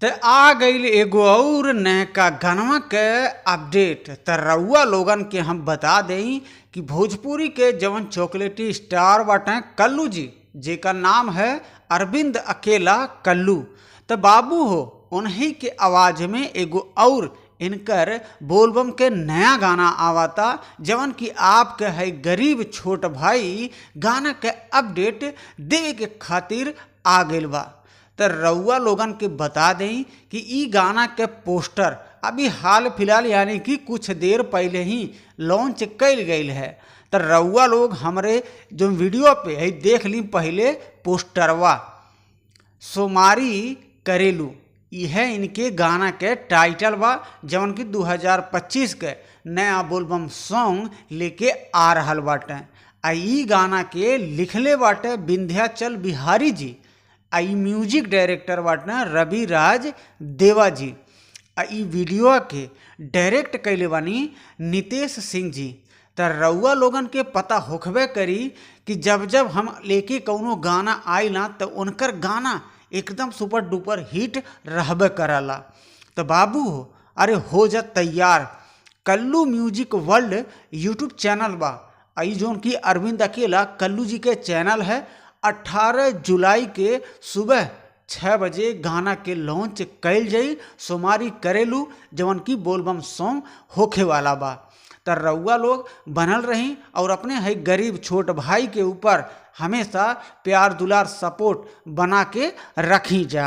त आ गईल एगो अउर नयका गानवा के अपडेट। त रउआ लोगन के हम बता देई कि भोजपुरी के जवन चॉकलेटी स्टार बाटे कल्लू जी, जेकर नाम है अरविंद अकेला कल्लू, त बाबू हो उन्हीं के आवाज़ में एगो और इनकर बोलबम के नया गाना आवता, जवन कि आपके है गरीब छोट भाई गाना के अपडेट देवे के खातिर आ गईल बा। त रउआ लोगन के बता देई कि इ गाना के पोस्टर अभी हाल फिलहाल यानी कि कुछ देर पहले ही लॉन्च कईल गईल है। त रउआ लोग हमरे जो वीडियो पे है देख ली पहले पोस्टरवा, सोमारी करेलू यह इनके गाना के टाइटल बा, जवन कि 2025 के नया बोलबम सॉन्ग लेके आ रहल बाटे। आ इ गाना के लिखले बाटे विंध्याचल बिहारी जी, आ इ म्यूजिक डायरेक्टर बाटे रवि राज देवा जी, आ इ वीडियो के डायरेक्ट कइले बानी नितेश सिंह जी। त रउआ लोगन के पता होखबे करी कि जब जब हम लेके कौनो गाना आइला त उनकर गाना एकदम सुपर डुपर हिट रहबे करला। त बाबू हो अरे हो जा तैयार, Kallu music world YouTube channel बा, आ इ जौन कि अरविंद अकेला कल्लू जी के चैनल है। 18 जुलाई के सुबह 6 बजे गाना के लॉन्च कईल जाई सोमारी करेलू, जवन कि बोलबम सॉन्ग होखे वाला बा। त रउआ लोग बनल रही और अपने है गरीब छोट भाई के ऊपर हमेशा प्यार दुलार सपोर्ट बना के रखी जा।